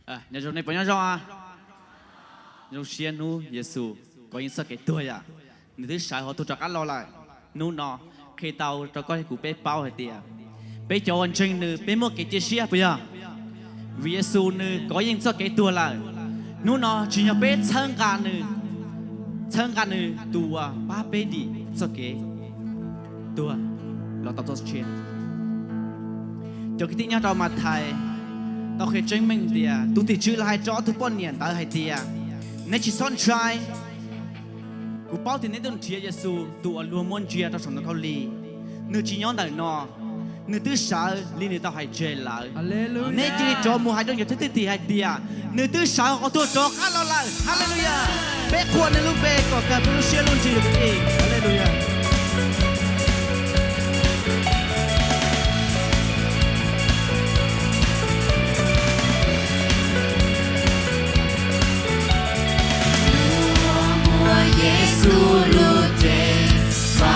Nyob zoo, nej puas nyob zoo? Zoo siab hnub Yexus kov yeej txoj kev tuag yom, nws twb sawv hauv tuag rov qab los lawm. Hnub no qhia tau rau koj thiab kuv peb paub hais tias peb cov uas ntseeg nws peb muaj kev cia siab puas yog? Vim Yexus nws kov yeej txoj kev tuag lawm. Hnub no tsim nyog peb txhawb nqa nws, txhawb nqa nws tus uas pab peb dim txoj kev tuag los tau txoj sia. Cov kwv tij, nyob rau Mathais tau qhia tseeb meej tias tus tim tswv los hais rau ob tug poj niam ntawd hais tias, neb tsis txhob ntshai. Kuv paub tias neb twb nrhiav Yexus tus uas luag muab ntsia rau saum ntoo khaub lig. Nws tsis nyob ntawm no, nws twb sawv li nws tau hais tseg lawm. Neb cia li rov mus hais rau cov thwj tim hais tias, nws twb sawv hauv qhov tuag rov qab los lawm. Haleluyas. Peb qhuas nws lub npe kom kawg peb lub siab lub ntsws, kwv tij. Haleluyas. Muaj Yexus lub npe, txoj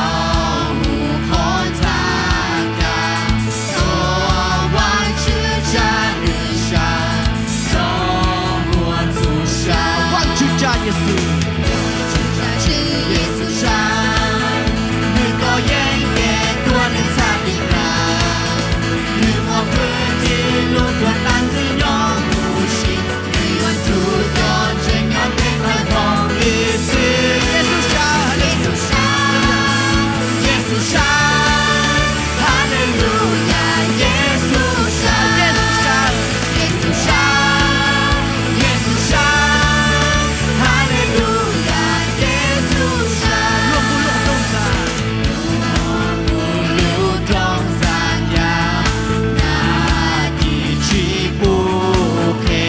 hmoov qhov ntxa cas, tuaj Vajtswv tsa nws sab, txoj hmoov txhua sab. Vajtswv tsa Yexus, Yexus sab, nws kov yeej ces tuag nws txhaj li cas, nws muaj hwj chim lub tuag tag nrho nyob huv si, nws yuav tsum coj ntseeg nyob tej qhov ntoo ib txhis. Yexus sab, Yexus sab, Yexus sab, haleluyas, Yexus sab, Yexus sab, Yexus sab, Yexus sab, haleluyas, Yexus sab. Luag kuj lub rooj ntxa, kuj lub rooj ntxa cas, nag kis tsis pub qhe,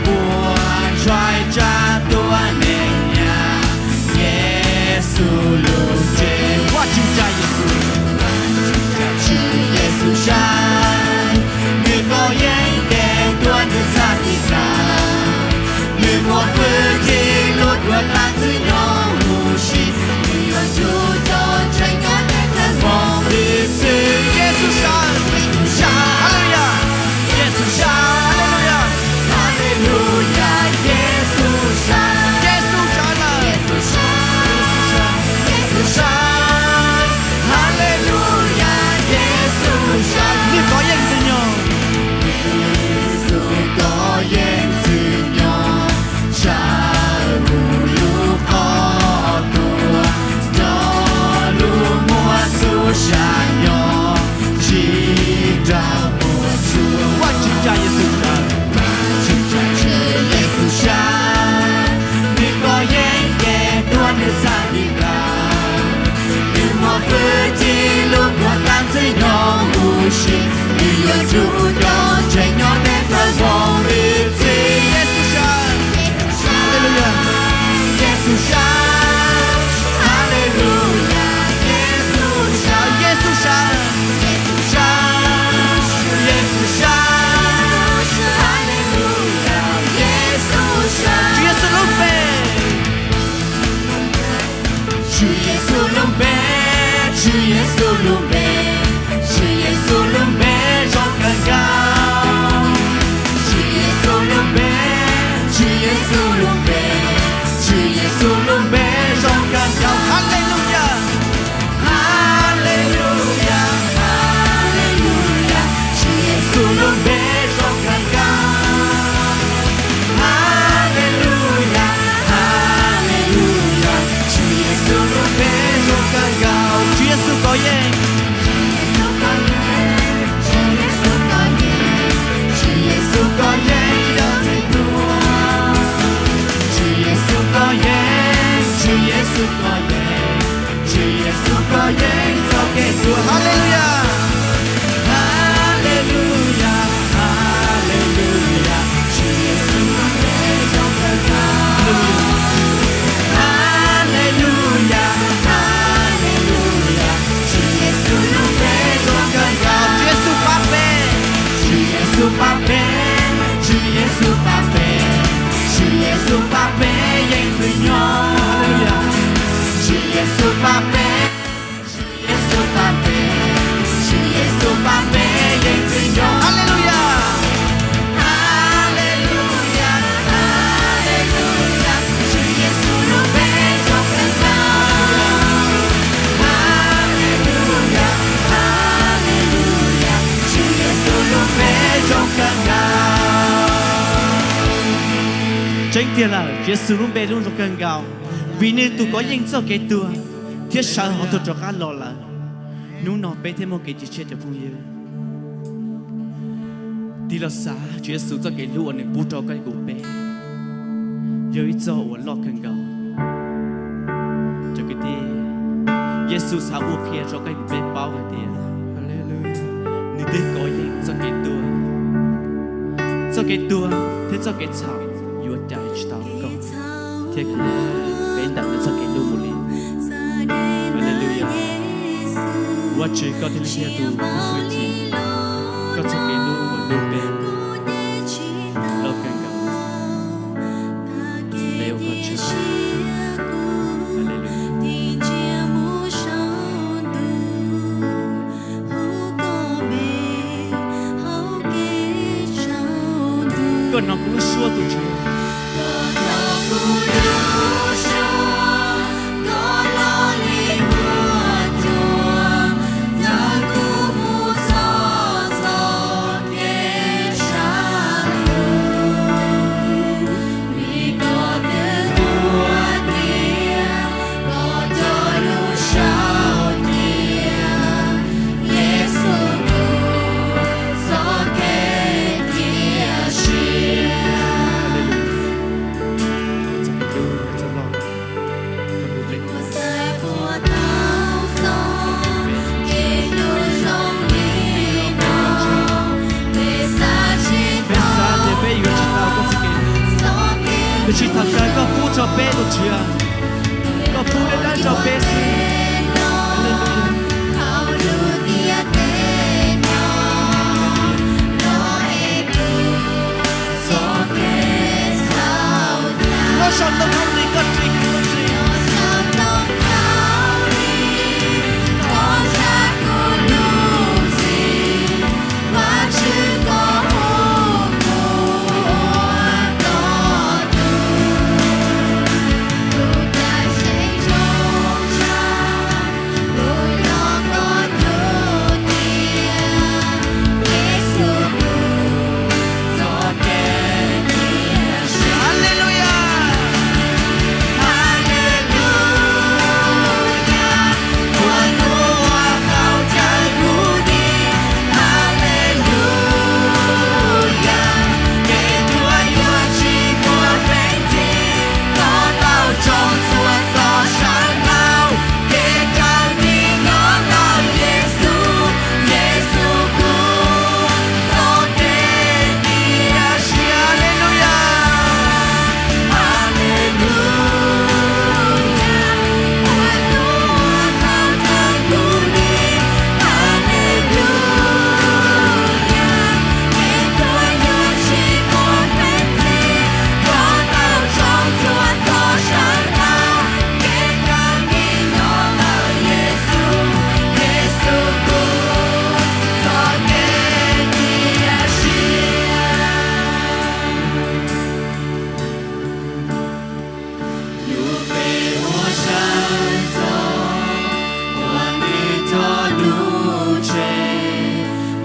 muaj ntshai tsam tuab neeg nyas, Yexus lub npe. Vajtswv tsa Yexus, Yexus sab, nws kov yeej ces tuag nws txhaj li cas, nws muaj hwj chim lub tuag tag nrho nyob huv si, nws yuav tsum coj ntseeg nyob tej qhov ntoo ib txhis. Yexus sab, Yexus sab, haleluyas. Yexus sab, haleluyas. Haleluyas, Yexus sab, Yexus sab lawm. Yexus sab, Yexus sab, haleluyas, Yexus sab, nws kov yeej txwm nyob. Yexus kov yeej txwm nyob, sab hauv lub qhov tuag, nrog lub muag xub sab nyob, tsis raug puas tsuaj. Vajtswv tsa Yexus sab, Yexus sab, nws kov yeej ces tuag nws txhaj li cas, nws muaj hwj chim lub tuag tag nrho nyob huv si, nws yuav tsum coj ntseeg nyob tej qhov ntoo ib txhis. Yexus sab, haleluyas. Yexus sab, haleluyas, Yexus sab, Yexus sab, Yexus sab, Yexus sab, haleluyas, Yexus sab. Tswv Yexus lub npe, Tswv Yexus lub npe, Tswv Yexus lub npe, Tswv Yexus lub npe zoo kawg nkaus. Tswv Yexus lub npe, Tswv Yexus lub npe, Tswv Yexus lub npe zoo kawg nkaus. Haleluyas, haleluyas, haleluyas, Tswv Yexus lub npe zoo kawg nkaus. Haleluyas, haleluyas, Tswv Yexus lub npe zoo kawg nkaus. Tswv Yexus kov yeej, Tswv Yexus kov yeej, Tswv Yexus kov yeej, Tswv Yexus kov yeej, Tswv Yexus kov yeej, Tswv Yexus kov yeej txoj kev tuag. Haleluyas, haleluyas, haleluyas, Tswv Yexus lub npe zoo kawg nkaus. Haleluyas, haleluyas, Tswv Yexus lub npe zoo kawg nkaus. Tswv Yexus pab peb, Tswv Yexus pab peb, Tswv Yexus pab peb, Tswv Yexus pab peb yeej txwm nyob. Tswv Yexus pab peb, Tswv Yexus pab peb, Tswv Yexus pab peb yeej txwm nyob. Haleluyas, haleluyas. Tseeb tiag lawm, Tswv Yexus lub npe hlub zoo kawg nkaus, vim nws tus kov yeej txoj kev tuag thiab sawv hauv tuag rov qab los lawm. Hnub no peb thiaj muaj kev cia siab cov phooj ywg. Tig los xav Tswv Yexus txoj kev hlub uas nws pub rau koj kuv peb, yog ib txoj uas loj kawg nkaus. Cov kwv tij, Yexus xav ua qhia rau koj kuv peb paub hais tias nws twb kov yeej txoj kev tuag, txoj kev tuag thiab txoj kev txhaum yuav cais tsis tau koj thiab kuv peb ntawm nws txoj kev hlub mus li. Vajtswv, koj thiaj li yog tus hlub hwj chim, koj txoj kev hlub uas hlub peb loj kawg nkaus. Peb ua koj tsaug. Haleluya. Koj hnov kuv lub suab tus Tswv. Peb xav tias peb yuav tsis tau koj txoj kev hlub, tiam sis thaum kawg koj pub rau peb tus Tswv, koj pub dawb dawb rau peb xwb. Nyob saum ntoo khaub lig koj ris kuv lub txim. Haleluya. Lub npe uas sawv ntxov uas nws cog lub tsev,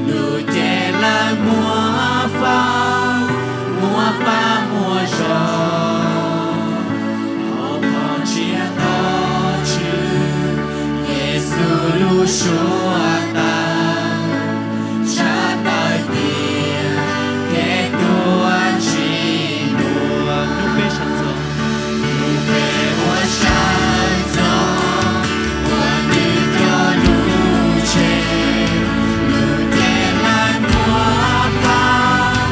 lub cev lawv muab faus, muab pab muab zog, hauv qhov ntsiab to tshwm, Yexus lub suab tawv, tshaj tawm tiam thiab tuag tsis ntuag. Lub npe sawv ntxov, lub npe uas sawv ntxov uas nws cog lub tsev, lub cev lawv muab faus,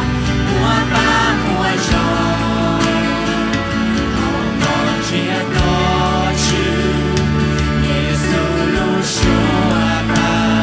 muab pab muab zog, hauv qhov ntsiab to tshwm, Yexus lub suab tawv,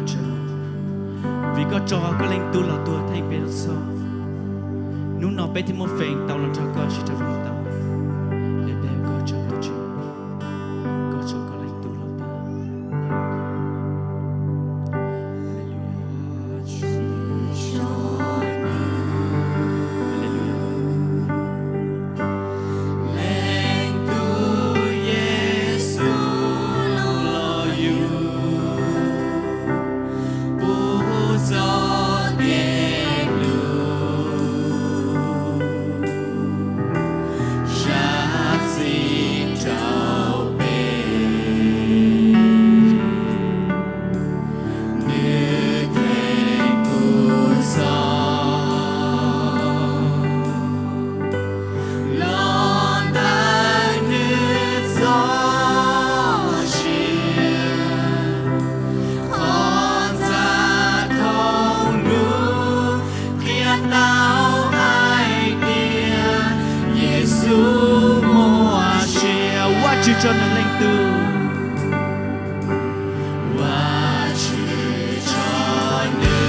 Tsawg, vim koj tso koj Leej Tub los tuag theej peb lub txhoj, hnub no peb thiaj muaj feem tau los nrog koj sib raug zoo tau. Peb ua koj tsaug tus Tswv, koj tso koj Leej Tub los pab. Leej Tub Yexus los yug, pub txoj kev hlub, zam txim rau peb. Nws theej kuv txoj, los ntawm nws txoj sia, qhov ntxa thaum nws qhia tau hais tias Yexus muaj sia. Vajtswv tso nws Leej Tub. Vajtswv tso nws.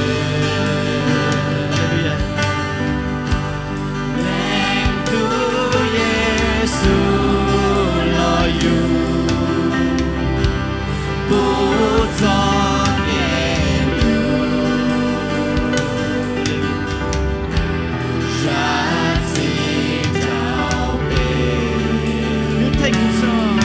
Leej Tub Yexus los yug, pub txoj kev hlub, zam txim rau peb. Nws theej kuv txoj,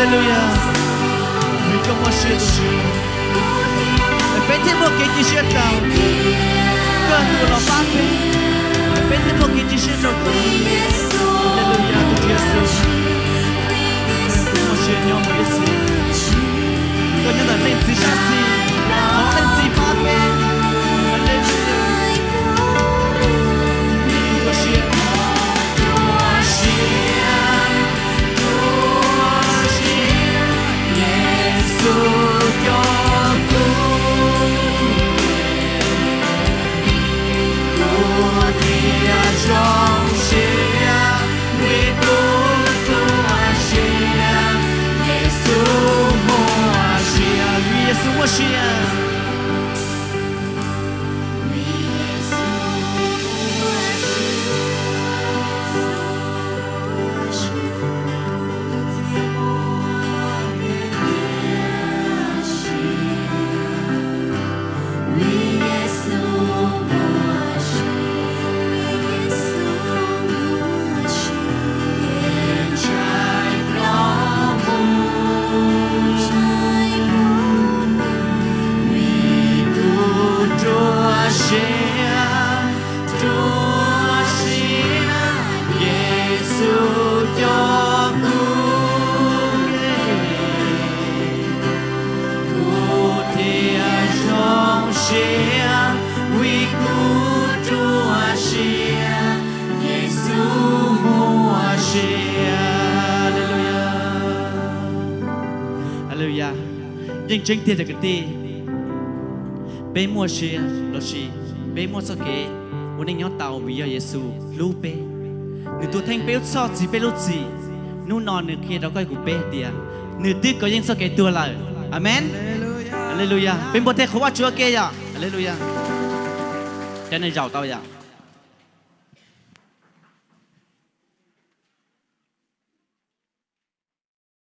Aleluya. Vim koj muaj sia tus Tswv, peb thiaj muaj kev cia siab rau koj tus los pab peb, peb thiaj muaj kev cia siab rau koj. Aleluya, tus Tswv Yexus, muaj sia nyob mus ib txhis. Koj nyob ntawm leej txiv sab xis, thov leej txiv pab peb. Aleluya. Koj sia, koj sia, koj sia, Yexus cov kuv, kuv thiaj zoo siab, vim kuv tus sia, Yexus muaj sia, vim Yexus muaj sia. Vim kuv tus sia, tus sia, Yexus cov kuv, kuv thiaj zoo siab, vim kuv tus sia, Yexus muaj sia. Aleluya. Aleluya. Yeej tseeb tiag cov kwv tij, peb muaj sia lossis peb muaj txoj kev ua neej nyob tau vim yog Yexus hlub peb. Nws tuag theej peb lub txhoj, txhiv peb lub txim. Hnub no nws qhia rau koj kuv peb hais tias nws twb kov yeej txoj kev tuag lawm. Amees. Aleluya. Peb npuaj tej qhov Vajtswv ua ke yom. Aleluya. Cov neeg zaum tau yom.